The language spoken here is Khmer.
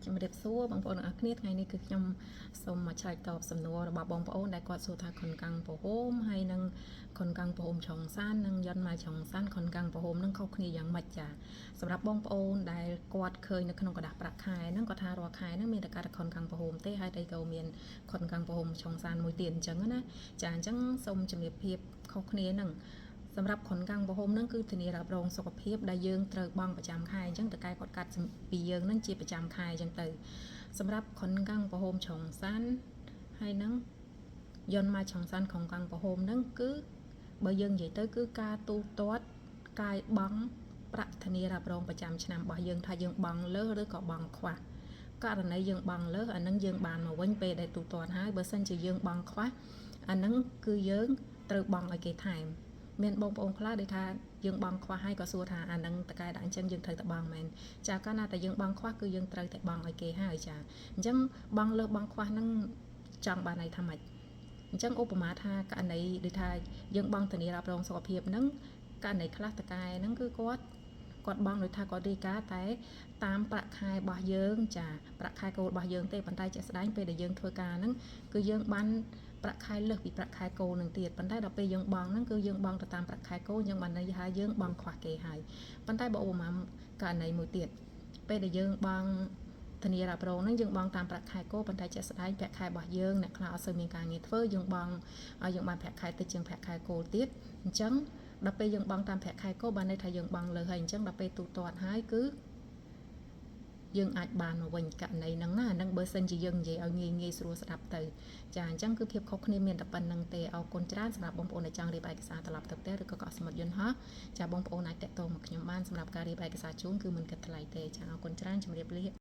ជំរាបសួរបងប្អូនទាំងអស់គ្នាថ្ងៃនេះគឺខ្ញុំសូមមកឆ្លើយតបសំណួររបស់បងប្អូនដែលគាត់សួរថា건강보험ហើយនិង건강보험 정산និង연말정산 건강보험នឹងខុសគ្នាយ៉ាងម៉េចចាសម្រាប់បងប្អូនដែលគាត់ឃើញនៅក្នុងក្រដាសប្រាក់ខែហ្នឹងគាត់ថារាល់ខែហ្នឹងមានតែកាត់건강보험ទេហើយតែក៏មាន건강보험 정산មួយទៀតអញ្ចឹងណាចាអញ្ចឹងសូមជំរាបភាពខុសគ្នាហ្នឹងសម្រាប់건강보험ហ្នឹងគឺធានារ៉ាប់រងសុខភាពដែលយើងត្រូវបង់ប្រចាំខែអញ្ចឹងតកែគាត់កាត់ពីយើងហ្នឹងជាប្រចាំខែអញ្ចឹងទៅសម្រាប់건강보험 정산ហើយនឹង연말정산 건강보험ហ្នឹងគឺបើយើងនិយាយទៅគឺការទូទាត់កាយបង់ប្រាក់ធានារ៉ាប់រងប្រចាំឆ្នាំរបស់យើងថាយើងបង់លើសឬក៏បង់ខ្វះករណីយើងបង់លើសអានឹងយើងបានមកវិញពេលដែលទូទាត់ហើយបើសិនជាយើងបង់ខ្វះអានឹងគឺយើងត្រូវបង់ឲ្យគេថែមមានបងប្អូនខ្លះដែលថាយើងបង់ខ្វះហើយក៏សួរថាអានឹងតកែដាក់អញ្ចឹងយើងត្រូវតែបង់មែនចាកាលណាតែយើងបង់ខ្វះគឺយើងត្រូវតែបង់ឲ្យគេហើយចាអញ្ចឹងបង់លើសបង់ខ្វះហ្នឹងចង់បានន័យថាម៉េចអញ្ចឹងឧបមាថាករណីដូចថាយើងបង់ធានារ៉ាប់រងសុខភាពហ្នឹងករណីខ្លះតកែហ្នឹងគឺគាត់គាត់បង់ដោយថាគាត់រីកាតែតាមប្រាក់ខែរបស់យើងចាប្រាក់ខែគោលរបស់យើងទេប៉ុន្តែជាក់ស្ដែងពេលដែលយើងធ្វើការហ្នឹងគឺយើងបានប្រាក់ខែលើសពីប្រាក់ខែគោលនឹងទៀតប៉ុន្តែដល់ពេលយើងបង់ហ្នឹងគឺយើងបង់ទៅតាមប្រាក់ខែគោលយើងបានន័យថាយើងបង់ខ្វះគេហើយប៉ុន្តែបើឧបមាករណីមួយទៀតពេលដែលយើងបង់ធានារ៉ាប់រងហ្នឹងយើងបង់តាមប្រាក់ខែគោលប៉ុន្តែជាក់ស្ដែងប្រាក់ខែរបស់យើងអ្នកខ្លះអត់សូវមានការងារធ្វើយើងបង់ឲ្យយើងបានប្រាក់ខែតិចជាងប្រាក់ខែគោលទៀតអញ្ចឹងដល់ពេលយើងបង់តាមប្រាក់ខែគោលបានន័យថាយើងបង់លើហើយអញ្ចឹងដល់ពេលទូទាត់ហើយគឺយើងអាចបានមកវិញករណីហ្នឹងណាហ្នឹងបើសិនជាយើងនិយាយឲ្យងាយងាយស្រួលស្ដាប់ទៅចាអញ្ចឹងគឺភាពខុសគ្នាមានតែប៉ុណ្្នឹងទេអរគុណច្រើនសម្រាប់បងប្អូនដែលចង់រៀបឯកសារត្រឡប់ទៅផ្ទះឬក៏កក់សំបុត្រយន្តហោះចាបងប្អូនអាចតាក់ទងមកខ្ញុំបានសម្រាប់ការរៀបឯកសារជូនគឺមិនគិតថ្លៃទេចាអរគុណច្រើនជម្រាបលា។